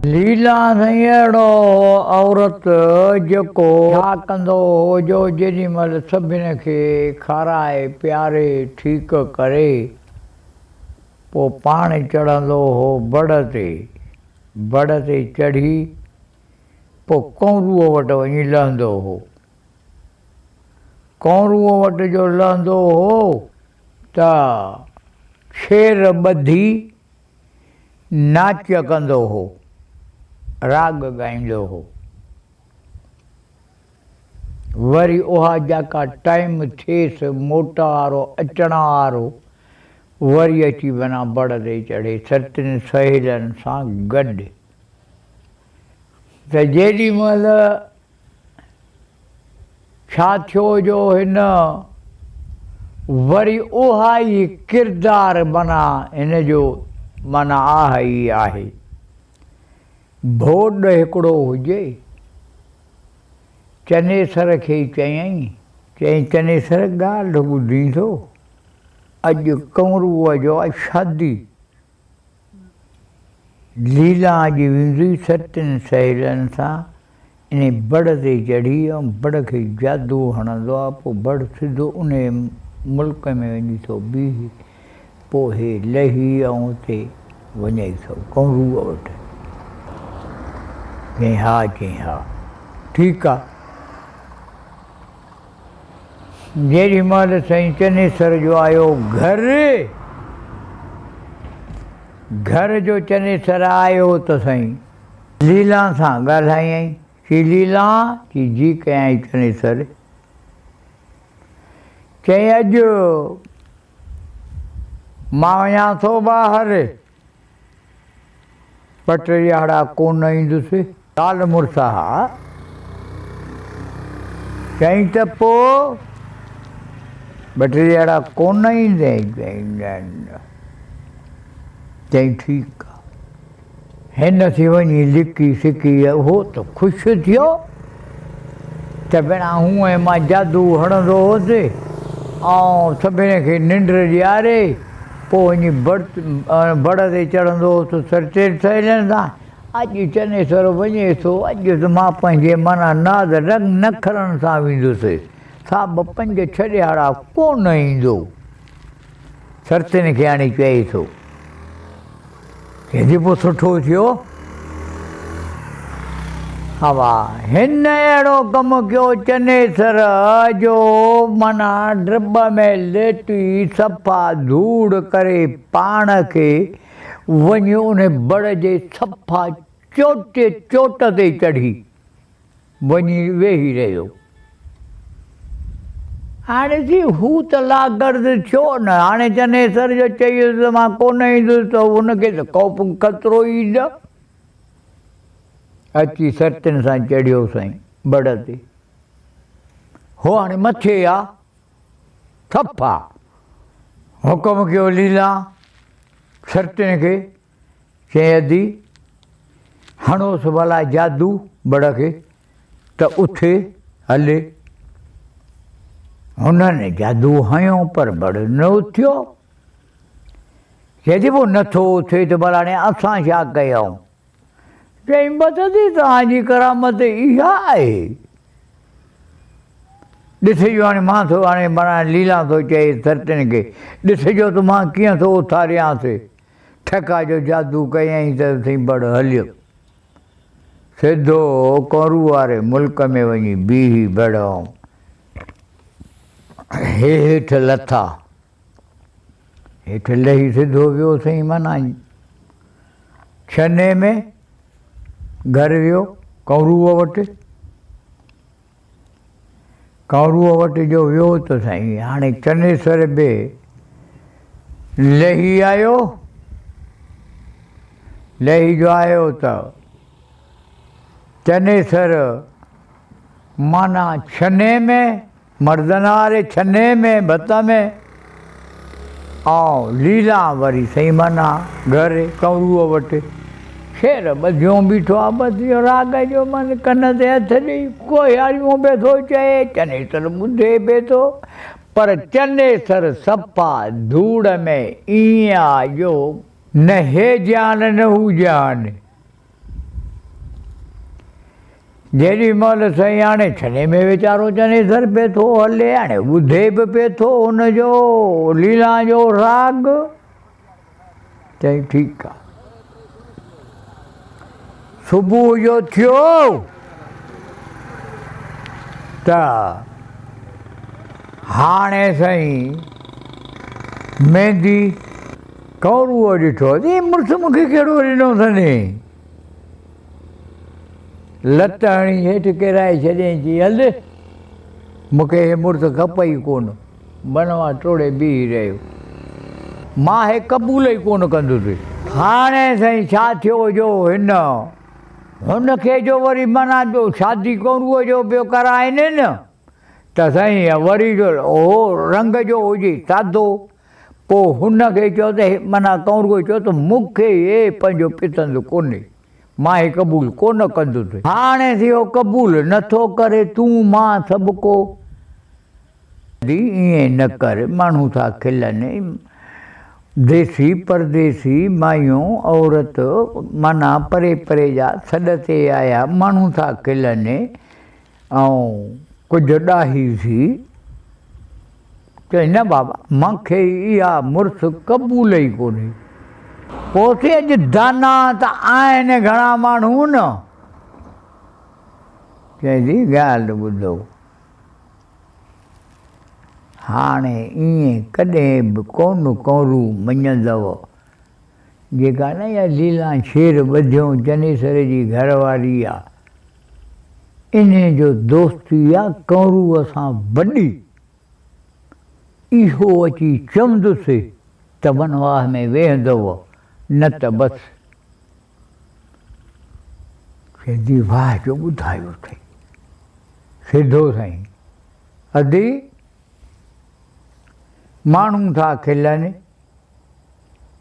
ليلان سائين اهڙو هو عورت جيڪو ڇا ڪندو هو جو جيڏي مهل سڀني کي کارائي پياري ٺيڪ ڪري پوء پاڻ چڙهندو هو بڙ تي، بڙ تي چڙهي پوء ڪنوروء وٽ وڃي لهندو هو. ڪنوروء وٽ جو لهندو هو ته ڇير ٻڌي ناچ ڪندو هو، راڳ ڳائيندو هو. وري اها جيڪا ٽائيم ٿئيس موٽ وارو اچڻ وارو، وري اچي بنا بڙ تي چڙهي سرتين سهيلن سان گڏ. ته جيڏي مهل ڇا ٿيو جو هن وري اها ئي ڪردار معنيٰ هن جو معنيٰ آهه ئي آهي. ڀوڏ هڪڙو هجي. چنيسر کي چيائين، چيائين چنيسر ڳالهه ٻڌين ٿو، اڄ ڪنوروء جو آ شادي. ليلان اڄ ويندي ستن سهيلن سان انهي بڙ تي چڙهي ۽ بڙ کي جادو هڻندو آ پوء بڙ سڌو انهي ملڪ ۾ وڃي ٿو بيهي پوء هي لهي ۽ اتي وڃي ٿو ڪنروء وٽ. چيائين ها چيائين ها ٺيڪ آ. جيڏي مهل سائين چنيسر جو آيو گهر، گهر جو چنيسر آيو ته سائين ليلان سان ڳالهايائين، چي ليلان، چي جي ڪيائين چنيسر، چيائين اڄ مان وڃان ٿو ٻاهر، ٻه ٽي ڏهاڙا ڪونه ايندس. زال مڙس ها. چيائين ته پوء ٻه ٽي ڏهاڙا ڪونه ايندين؟ چيائين نه نه. چيائين ٺيڪ آ. هن ٿي وڃي لڪي سڪي هو ته خوش ٿيو ته ڀيڻا هونئن مان جادو هڻندو هوس ۽ سڀني کي ننڊ ڏياري پوء وڃي بڙ تي چڙهندو هوس سرتير سهيلين سان. اڄ چنيسر وڃي ٿو، اڄ ته مان پنهنجي معنيٰ ناز رنگ نکرن سان ويندس. سا به پنج ڇهه ڏهاڙا ڪونه ايندو. سرتين کي آڻي چئي ٿو. چئي پوء سٺو ٿيو. هوا هن اهڙو ڪم ڪيو چنيسر جو معنيٰ ڊٻ ۾ ليٽي صفا ڌوڙ ڪري پاڻ کي وڃي ان بڙ جي صفا چوٽي چوٽ تي چڙهي وڃي ويهي رهيو. هاڻي جي هو ته لاغرض ٿيو نه، هاڻي چنيسر جو چيس ته مان ڪونه ايندس ته هن کي ته خوف خطرو ئي نه. اچي سرتين سان چڙهيو سائين بڙ تي. هو هاڻي مٿي آ، ٿڦ آ. حڪم ڪيو ليلان سرتين کي، چيائين ادي هڻوس ڀلا جادو بڙ کي. ته اٿي هلي. هنن جادو هنيو پر بڙ نه اٿيو. چئي ٿي پوء نه ٿو اٿي ته ڀلا هاڻي اسان ڇا ڪيون؟ چيائين بس ادي توهان جي ڪرامت اها آهي. ڏسجو هاڻي مان ٿو هاڻي معنيٰ ليلان ٿو چئي سرتين کي ڏسجو ته مان ڪيئن ٿو اٿاريانس. ٺڪا جو جادو ڪيائين ته سائين بڙ هليو. سڌو ڪونرو واري ملڪ ۾ وڃي بيهي بڙئون. هي هيٺ لٿا. هيٺ لهي سڌو ويو سائين معنيٰ ڇني ۾ گهر ويو ڪونروء وٽ. ڪونروء وٽ جو ويو ته سائين هاڻي چنيسر به لهي آيو. لهي جو آيو ته چنيسر معنيٰ ڇني ۾، مردن واري ڇني ۾، ڀت ۾، ۽ ليلان وري سائين معنيٰ گهر ڪنوروء وٽ شعر ٻڌيون بيٺو آ، بس اهو راڳ جو من ڪن تي هٿ ڏئي ڪوهياريون پئي ٿو چئي، چنيسر ٻڌي پئي ٿو، پر چنيسر صفا ڌوڙ ۾ ائين آ جو نه هي جهان نه هو جهان. جيڏي مهل سائين هاڻي ڇني ۾ ويچارو چنيسر پئي ٿو هلي، هاڻي ٻڌي به پئي ٿو هن جو ليلان جو راڳ. چيائين ٺيڪ آ. صبح جو ٿيو ته هاڻي سائين ميندي ڪوروء ڏٺو ته هي مڙس مون کي ڪهڙو ڏنو اٿن. لت هڻي هيٺ ڪيرائي ڇڏيائين، چي هل مون کي هي مڙس کپي ئي ڪونه. بنوا ٽوڙي بيهي رهيو. مان هي قبول ئي ڪونه ڪندس. هاڻي سائين ڇا ٿيو جو هن هن کي جو وري معنيٰ جو شادي ڪونروء جو پيو ڪرائين نه ته سائين وري جو هو رنگ جو هجي سادو پوء هن کي چيو ته معنيٰ ڪنوروء چيو ته مون کي هي پنهنجو پسند ڪونهي، مان هي قبول ڪونه ڪندس. هاڻي سي اهو قبول نه ٿو ڪري، تون مان سڀڪو. The ائين نه ڪر، ماڻهو ٿا کلن. ديسي پرديسي، مايون، عورت، معنيٰ پري پري جا سڏ تي آيا، ماڻهو ٿا کلن. ۽ ڪجهه ڏاهي ٿي چيائين، نه بابا، مان کي اها مڙس قبول ئي ڪونهي. پوء سي اڄ دانا ته آهن گهڻا ماڻهو نه. چيائين ٿي، ڳالهه ٻڌو، هاڻي ائين ڪڏهن به ڪونه ڪونرو مڃندؤ. جيڪا نه اها ليلان شير ٻڌيون چنيسر جي گهر واري آ، انهيء جو دوستي آ ڪنروء سان وڏي. اهو اچي چوندس ته ونواهه ۾ ويهندؤ، نه ته بس. سيدي واهه جو ٻڌايو اٿئي. سڌو سائين، ادي، ماڻهو ٿا کلن.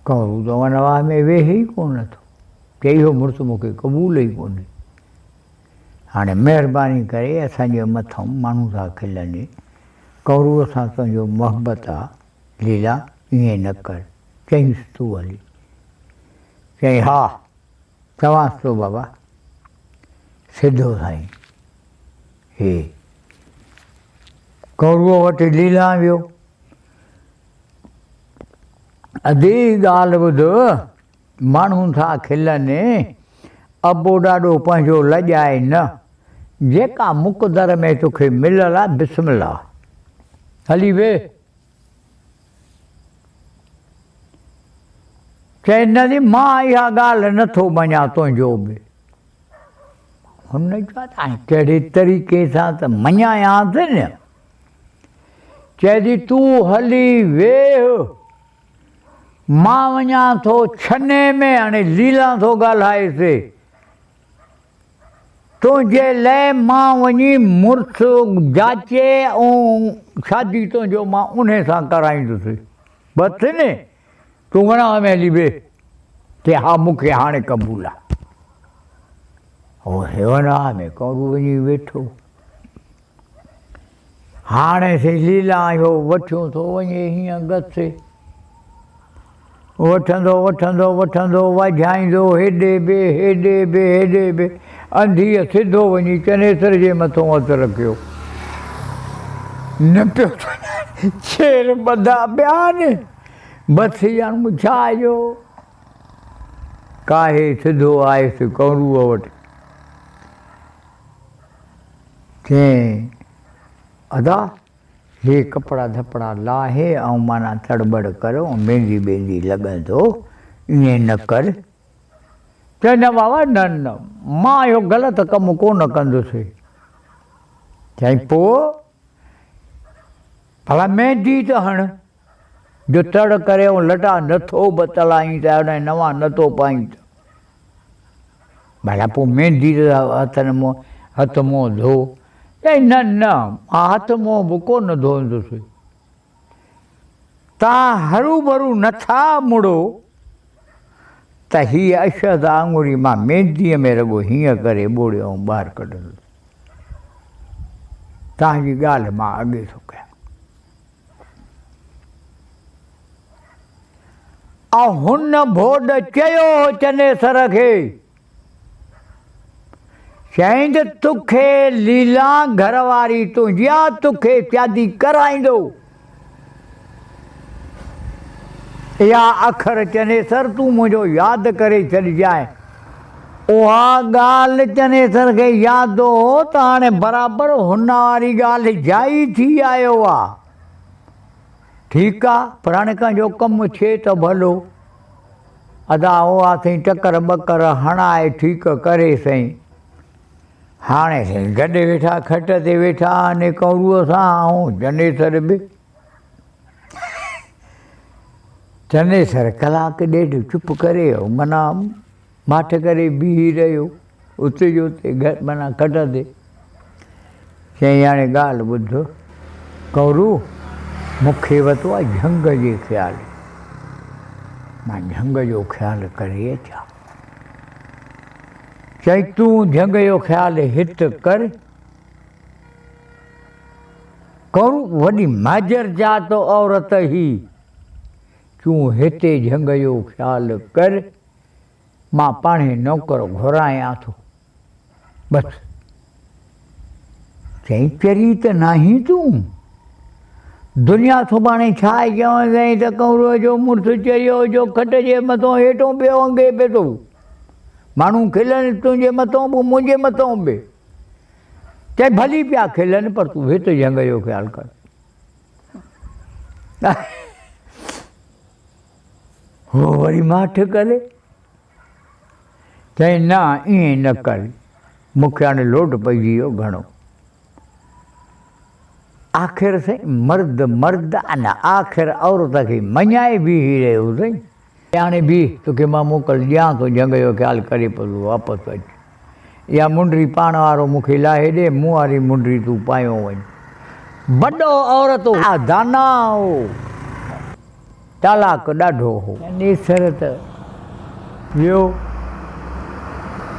ڪنورو ته ونواهه ۾ ويهي ئي ڪونه ٿو. چئي اهو مڙس مون کي قبول ئي ڪونهي. هاڻي مهرباني ڪري اسان جي مٿئون ماڻهو ٿا کلن. ڪنوروء سان تنهنجو محبت آ ليلا ائين نه ڪر. چئينس تون هلي. چيائين ها چوانس ٿو بابا. سڌو سائين هي ڪنوروء وٽ ليلان ويو. ادي ڳالهه ٻڌ، ماڻهو ٿا کلن، ابو ڏاڏو پنهنجو لڄائي نه، جيڪا مقدر ۾ توکي مليل آ بسم الله، هلي ويهه. چئي نه ادي مان اها ڳالهه نه ٿو مڃان تنهنجو به. هن چيو ته هاڻي ڪهڙي طريقي سان ته مڃايانس نه. چئي ٿي تون هلي ويهه، مان وڃان ٿو ڇني ۾، هاڻي ليلان ٿو ڳالهائيس، تنهنجي لئه مان وڃي مڙس جاچي ۽ شادي تنهنجو مان انهي سان ڪرائيندس، بس ني تون گهڻا ۾ هلي ويهه، چي ها مون کي هاڻي قبول آ. هو هيونا ۾ ڪونرو وڃي ويٺو. هاڻي سي ليلان اهو وٺيون ٿو وڃي هيئن گس. وٺندو وٺندو وٺندو واجهائيندو هيڏي به هيڏي به هيڏي به انڌيء سڌو وڃي چنيسر جي مٿون هٿ رکيو. نه پيو ڇير ٻڌا پيا آهن. بس ڄڻ مون ڇا جو ڪاهي سڌو آيس ڪنروء وٽ. چيائين، ادا! هي ڪپڙا ڌپڙا لاهي ۽ معنيٰ تڙٻڙ ڪر ۽ ميندي ٻيندي لڳندو، ائين نه ڪر. چيائين، نه بابا نه نه، مان اهو غلط ڪم ڪو نه ڪندس. چيائين، پوء ڀلا ميندي ته هڻ، جو تڙ ڪري ۽ لٽا نه ٿو به تلائين ته ۽ نوان نه ٿو پائين ته. ڀلا پوء ميندي ته هٿن مان هٿ منهن ڌو. چيائين، نه نه، مان هٿ منهن به ڪو نه ڌوئندس. توهان هروڀرو نه ٿا مڙو ته هيء اشهد آڱري مان مينديء ۾ رڳو هيئن ڪري ٻوڙيو ۽ ٻاهر ڪڍندس. توهان جي ڳالهه مان اڳي ٿو ڪيان. ۽ هن ڀوڏ چيو هو چنيسر کي، چيائين ته توکي ليلان گهر واري تنهنجي آ، توکي شادي ڪرائيندو. اها اکر چنيسر تون منهنجو ياد ڪري ڇڏجانء. اها ڳالهه چنيسر کي ياد هو ته هاڻي برابر هن واري ڳالهه جائي ٿي آيو آ. ٺيڪ آ، پر هاڻي ڪنهن جو ڪم ٿئي ته ڀلو. ادا اها سائين ٽڪر ٻڪر هڻائي ٺيڪ ڪري سائين. هاڻي سائين گڏ ويٺا کٽ تي ويٺا آهن ڪنوروء سان ۽ چنيسر به. چنيسر ڪلاڪ ڏيڍ چپ ڪري معنيٰ ماٺ ڪري بيهي رهيو اتي جو اتي معنيٰ کٽ تي. چيائين هاڻي ڳالهه ٻڌ ڪنورو مون کي وتو آهي جهنگ جي خيال. مان جهنگ جو خيال ڪري اچان. چيائين تون جهنگ جو خيال هت ڪر. ڪنورو وڏي ماجر ذات عورت هئي. تون هتي جهنگ جو خيال ڪر. مان پاڻهي نوڪر گهرايان ٿو. بس. چيائين، چري ته ناهين تون؟ دنيا سڀاڻي ڇا چوندين ته ڪنوروء جو مڙس چريو جو کٽ جي مٿون هيٺون پيو انگهي پئي ٿو. ماڻهو کلن تنهنجي مٿون به منهنجي مٿون به. چيائين، ڀلي پيا کلن پر تون هت جهنگ جو خيال ڪر. هو وري ماٺ ڪري چيائين، نه ائين نه ڪر، مون کي هاڻي لوڊ پئجي ويو گهڻو. آخر سائين مرد مرد آ نه، آخر عورت کي مڃائي بيهي رهيو سائين. هاڻي بيهه، توکي مان موڪل ڏيان ٿو، جهنگ جو خيال ڪري پوء تون واپس اچ. اها منڊري پاڻ وارو مون کي لاهي ڏي، مون واري منڊري تون پايو وڃ. وڏو عورت هو، داناء هو. چالاڪ ڏاڍو هو. چنيسر ته ويو.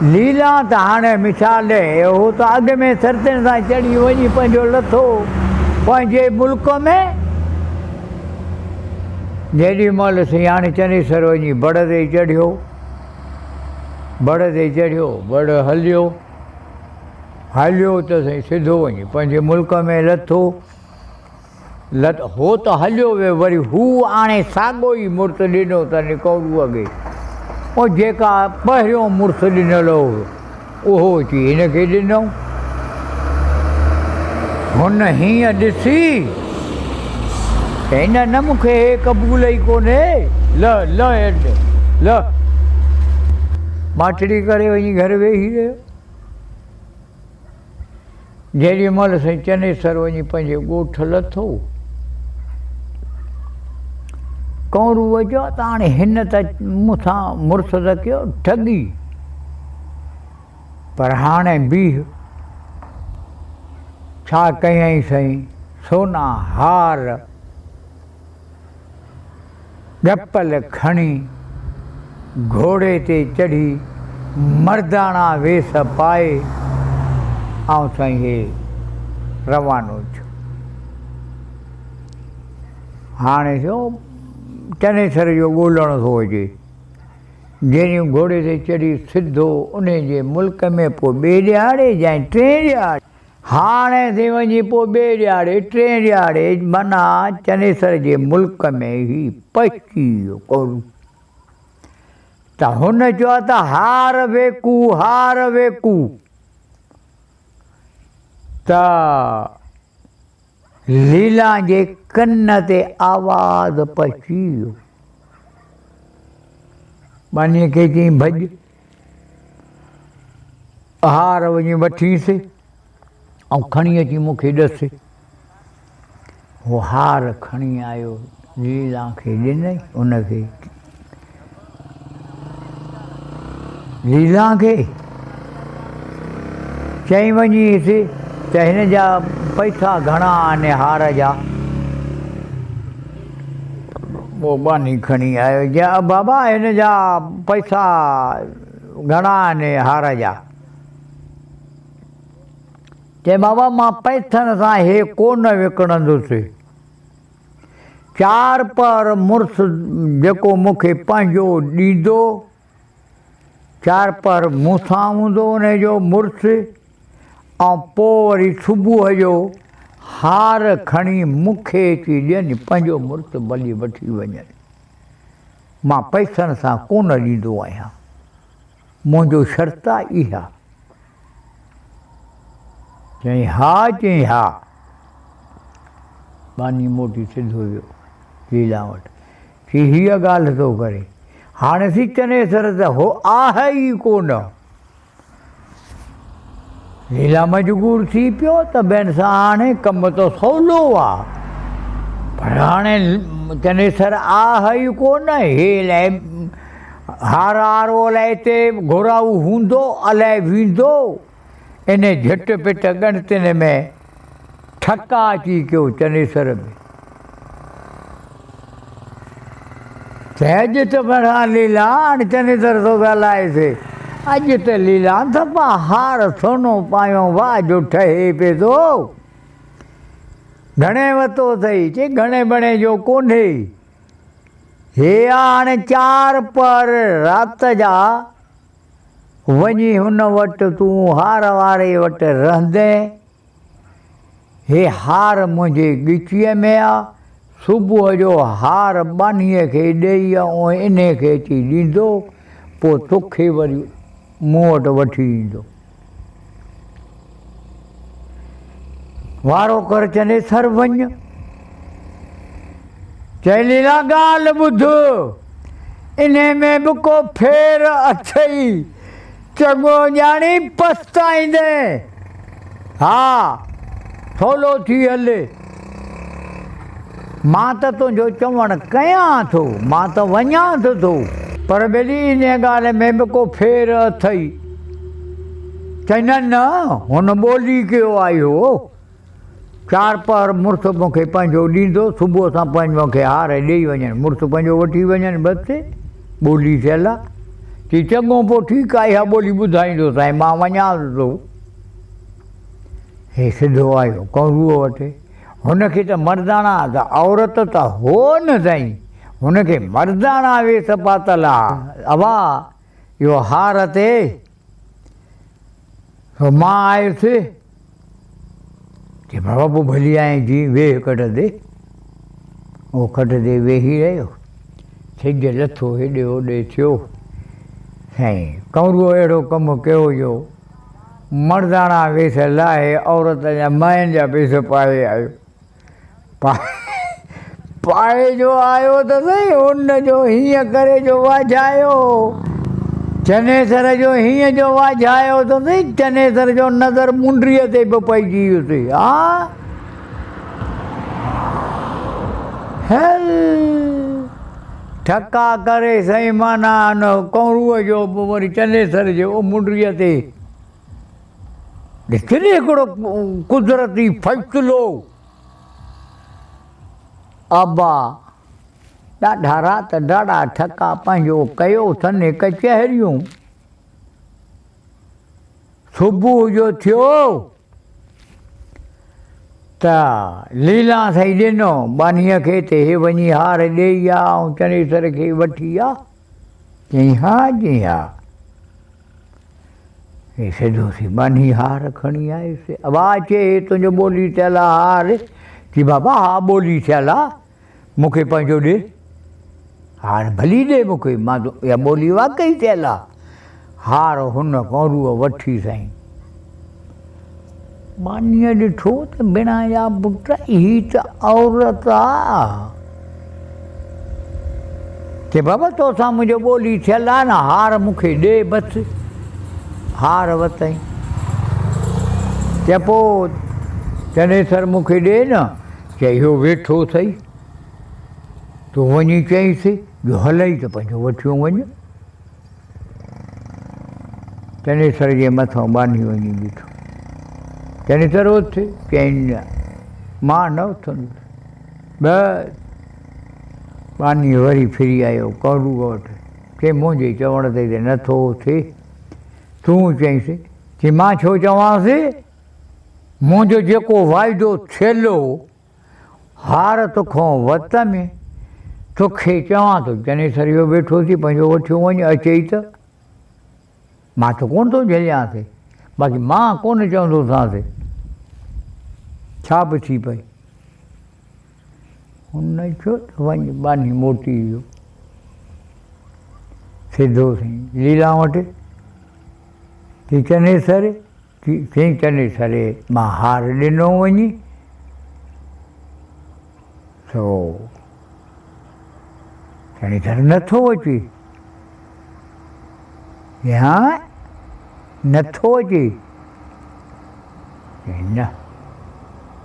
ليلان ته هاڻي مثال هو ته اڳ ۾ سرتين سان چڙهي وڃي پنهنجو لٿو پنهنجي ملڪ ۾. جيڏي مهل سياڻي چنيسر وڃي بڙ تي چڙهيو. بڙ تي چڙهيو، بڙ هليو. هليو ته سائين سڌو وڃي پنهنجي ملڪ ۾ لٿو. لت هو ته هليو ويو، وري هو آڻي ساڳيو ئي مڙس ڏنو اٿن ڪوڙوء کي. او جيڪا پهريون مڙس ڏنل هو، اهو اچي هن کي ڏنو. هن هيئن ڏسي چيائين، نه نه مون کي هي قبول ئي ڪونهي، لهه لهه هيڏ لهه. ماٺڙي ڪري وڃي گهر ويهي رهيو. جيڏي مهل سائين چنيسر وڃي پنهنجي ڳوٺ لٿو، ڪنوروء چيو ته هاڻي هن ته مون سان مڙس ته ڪيو ٺڳي، پر هاڻي بيهه. ڇا ڪيائين سائين، سونا هار، ڳپل کڻي، گهوڙي تي چڙهي، مرداڻا ويس پائي، آئون سائين هي روانو ٿيو. هاڻي ٿيو چنيسر جو ڳولڻ ٿو اچي. جيڏيون گهوڙي تي چڙهي سڌو انهي جي ملڪ ۾ پوء ٻئي ڏهاڙي جائين ٽئين ڏهاڙي. هاڻي ٿي وڃي پوء ٻئي ڏهاڙي، ٽئين ڏهاڙي معنيٰ چنيسر جي ملڪ ۾ هي پهچي ويو ڪورو ته هن چيو ته هار ويڪو، هار ويڪو ته ليلان جي ڪن تي آواز پهچي ويو. ٻانهيء کي چيائين ڀڄ. هار وڃي وٺينس ۽ کڻي اچي مون کي ڏس. هو هار کڻي آيو، ليلان کي ڏنائين، ان کي ليلان کي چيائين وڃيس ته هن جا پئسا گهڻا آهن هار جا. پوء ٻانهي کڻي آيو، چيائين بابا هن جا پئسا گهڻا آهن هار جا؟ چيائين بابا مان پئسن سان هي ڪو نه وڪڻندس. چار پهر مڙس جيڪو مون کي پنهنجو ڏيندو، چار پهر مون سان هوندو انهي جو مڙس ۽ پوء وري صبح جو هار کڻي مون کي اچي ڏين، پنهنجو مڙس ڀلي وٺي وڃن. مان پئسن سان ڪونه ڏيندو آهيان. منهنجو شرط آ اها. چيائين ها، چيائين ها. ٻانهي موٽي سڌو ويو ليلان وٽ. چي هيء ڳالهه ٿو ڪري. هاڻي سي چنيسر ته هو آهي ئي ڪو نه. ليلان مجبور ٿي پيو ته ٻين سان هاڻي ڪم ته سولو آ. پر هاڻي چنيسر آهي ئي ڪو نه. هي الائي هار آرو الائي هتي گهرائو هوندو الائي ويندو. انهي جهٽ پٽ ڳڻتين ۾ ٺڪا اچي ڪيو چنيسر ۾. چئي اڄ ته مڙان ليلان چنيسر ٿو ڳالهائيس. اڄ ته ليلان صفا هار سونو پايو واهه جو ٺهي پئي ٿو. گهڻي وتو اٿئي؟ چئي گهڻي بڻي جو ڪونهي. هي آ هاڻي چار پهر رات جا. وڃي هن وٽ تون هار واري وٽ رهندين. هي هار منهنجي ڳچيء ۾ آ. صبح جو هار ٻانهيء کي ڏيئي ۽ انهيء کي اچي ڏيندو، پوء توکي وري مون وٽ وٺي ايندو. وارو ڪر چنيسر وڃ. چئي ليلا ڳالهه ٻڌ، انهي ۾ به ڪو ڦير اٿئي، چڱو ڄاڻي پستائيندين. ها، ٿولو ٿي هل. مان ته تنهنجو چوڻ ڪيان ٿو، مان ته وڃان ٿو ٿو. پر ٻيلي انهيء ڳالهه ۾ به ڪو ڦير اٿئي؟ چئي نه نه، هن ٻولي ڪيو آهي اهو. چار پهر مڙس مون کي پنهنجو ڏيندو، صبح سان پنهنجو مون کي هار ڏيئي وڃن، مڙس پنهنجو وٺي وڃن، بس ٻولي ٿيل آ. چي چڱو پوء ٺيڪ آ، اها ٻولي ٻڌائيندوسانء، مان وڃانس ٿو. هي سڌو آيو ڪنروء وٽ. هن کي ته مرداڻا ته عورت ته هو نه سائين، هن کي مرداڻا ويس پاتل آ. ابا اهو هار تي سو مان آيس. چي بابا پوء ڀلي آئين جي ويهه کٽ تي. هو کٽ تي ويهي رهيو. سج لٿو هيڏي هوڏي ٿيو. سائين ڪنروء اهڙو ڪم ڪيو جو مرداڻا ويس لاهي عورت جا ماين جا ويس پائي آيو. پائي جو آيو ته سهي ان جو هيئن ڪري جو واجهايو. چنيسر جو هيئن جو واجهايو ته سهي چنيسر جو نظر منڊيء تي به پئجي ويس. ها هل ٺڪا ڪري سائين معنيٰ ان ڪنروء جو به وري چنيسر جي منڊيء تي. ڏس نه هڪڙو قدرتي فيصلو. ابا ڏاڍا رات ڊاڙا ٺڪا پنهنجو ڪيو اٿن ڪچهريون. صبح جو ٿيو ته ليلان سائين ڏنو ٻانهيء کي ته هي وڃي هار ڏيئي آ ۽ چنيسر کي وٺي آ. چيائين ها چيائين ها. هي سڌو ٿي ٻانهي هار کڻي آيس. ابا چي هي تنهنجو ٻولي ٿيل آ هار. چي بابا ها ٻولي ٿيل آ مون کي پنهنجو ڏي. هار ڀلي ڏي مون کي مان تو اها ٻولي واقعي ٿيل آ. هار هن ڪنروء وٺي سائين. ٻانهيء ڏٺو ته بڻا جا پٽ هي ته عورت آ. چي بابا توسان منهنجو ٻولي ٿيل آ نه هار مون کي ڏي بس. هار وتئين. چي پوء چنيسر مون کي ڏي نه. چي اهو ويٺو اٿئي. تون وڃي چئينس جو هلئي ته پنهنجو وٺيو وڃ. چنيسر جي مٿان ٻانهي وڃي بيٺو. چنيسر اٿ، چيائين نه، مان نه اٿندس. بس ٻانهي وري ڦري آيو ڪنروء وٽ. چيائين منهنجي چوڻ تي ته نه ٿو اٿي. تون چئينس. چيائين مان ڇو چوانس؟ منهنجو جيڪو واعدو ٿيل هو، هار توکان وت ۾، توکي چوان ٿو. چنيسر اهو ويٺو ٿي، پنهنجو وٺيو وڃ، اچئي ته. مان ته ڪونه ٿو جهليانس، باقي مان ڪونه چوندوسانس، ڇا به ٿي پئي. هن چيو ته وڃ ٻانهي موٽي ويو. سڌو سائين ليلان وٽ، چي چنيسر، چي سائين چنيسر مان هار ڏنو وڃي، سو چنيسر نٿو اچي. چي ها نٿو اچي. چي نه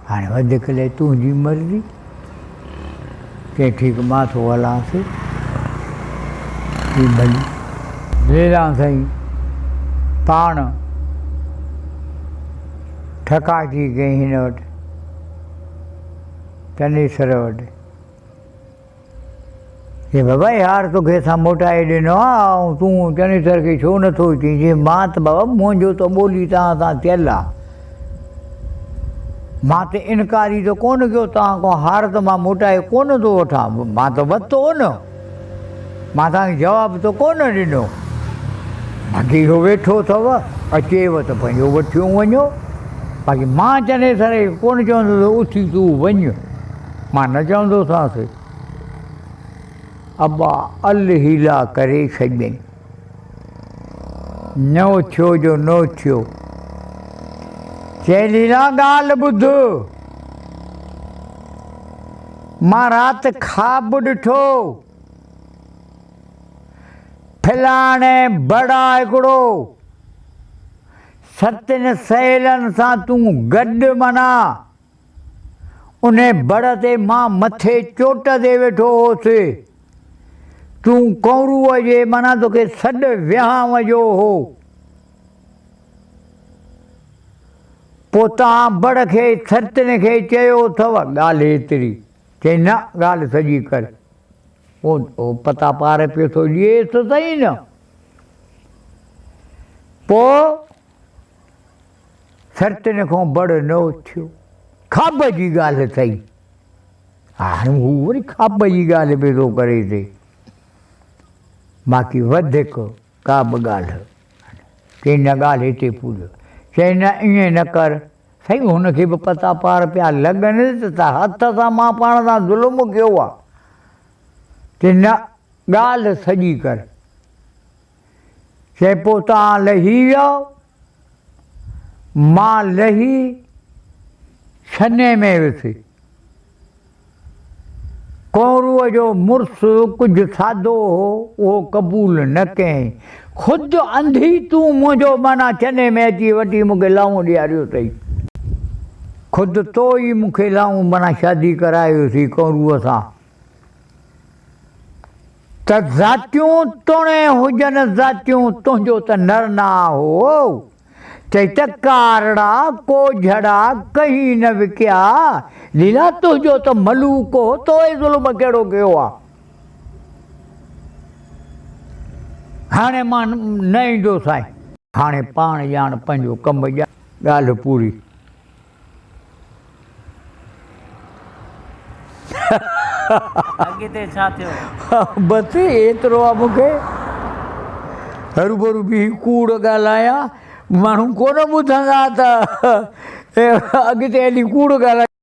هاڻي وڌيڪ لئي تنهنجي مرضي. چي ٺيڪ مان ٿو هلانس. چي ڀلي. ليلان سائين پاڻ ٺڪاٺي ڪئي هن وٽ چنيسر وٽ. چي بابا هي هار توکي اسان موٽائي ڏنو آ ۽ تون چنيسر کي ڇو نٿو چئين؟ چي مان ته بابا منهنجو ته ٻولي توهان سان ٿيل آ. مان ته انڪاري ته ڪونه ڪيو توهان کان هار ته مان موٽائي ڪونه ٿو وٺان. مان ته ورتو نه. مان توهان کي جواب ته ڪونه ڏنو. باقي اهو ويٺو اٿو، اچيو ته پنهنجو وٺيون وڃو. باقي مان چنيسر کي ڪونه چوندس ته اٿي تون وڃ. مان نه چوندوسانس. ابا ال حيلا ڪري ڇڏيائين. نه اٿيو جو نه اٿيو. چيائين ليلا ڳالهه ٻڌ. مان رات خواب ڏٺو. فلاڻي بڙا هڪڙو ستن سهيلن سان تون گڏ منا. انهي بڙ تي مان مٿي چوٽ تي ويٺو هوس. تون ڪنوروء جي معنيٰ توکي سڏ ويهانء جو هو. پوء توهان بڙ کي سرتين کي چيو اٿو ڳالهه ايتري. چيائين نه ڳالهه سڄي ڪر. پوء پتا پار پيو ٿو ڏئيس ته سهي نه. پوء سرتين کان بڙ نه اٿيو. خواب جي ڳالهه اٿئي. هاڻي هو وري خواب جي ڳالهه پيو ٿو ڪري ٿي. باقي وڌيڪ ڪا به ڳالهه چئي نه ڳالهه هتي پوري. چئي نه ائين نه ڪر. سائين هن کي به پتا پار پيا لڳن ته هٿ سان مان پاڻ سان ظلم ڪيو آ. چئي نه ڳالهه سڄي ڪر. چئي پوء توهان لهي ويؤ، مان لهي ڇني ۾ ويس. ڪونروء جو مڙس ڪجهه سادو هو، اهو قبول نه ڪيائين. خود انڌي تون منهنجو معنيٰ ڇني ۾ اچي وٺي مون کي لائون ڏياريو اٿئي. خود تو ئي مون کي لائون معنيٰ شادي ڪرايو ٿي ڪونروء سان. ته ذاتيون توڻي هجن ذاتيون تنهنجو ته نر نه هو. چئي ته ڪارڙا ڪوجهڙا ڪهين نه وڪيا. ليلا تنهنجو ته ملوڪ هو تو هي ظلم ڪهڙو ڪيو آ. هاڻي مان نه ايندوسانء. هاڻي پاڻ ڄاڻ پنهنجو ڪم ڄاڻ. ڳالهه پوري. اڳتي ڇا ٿيو؟ بس ايترو آ مون کي هروڀرو بيهي ڪوڙ ڳالهايان ماڻهو ڪونه ٻڌندا ته اڳتي هلي ڪوڙ ڳالهايان.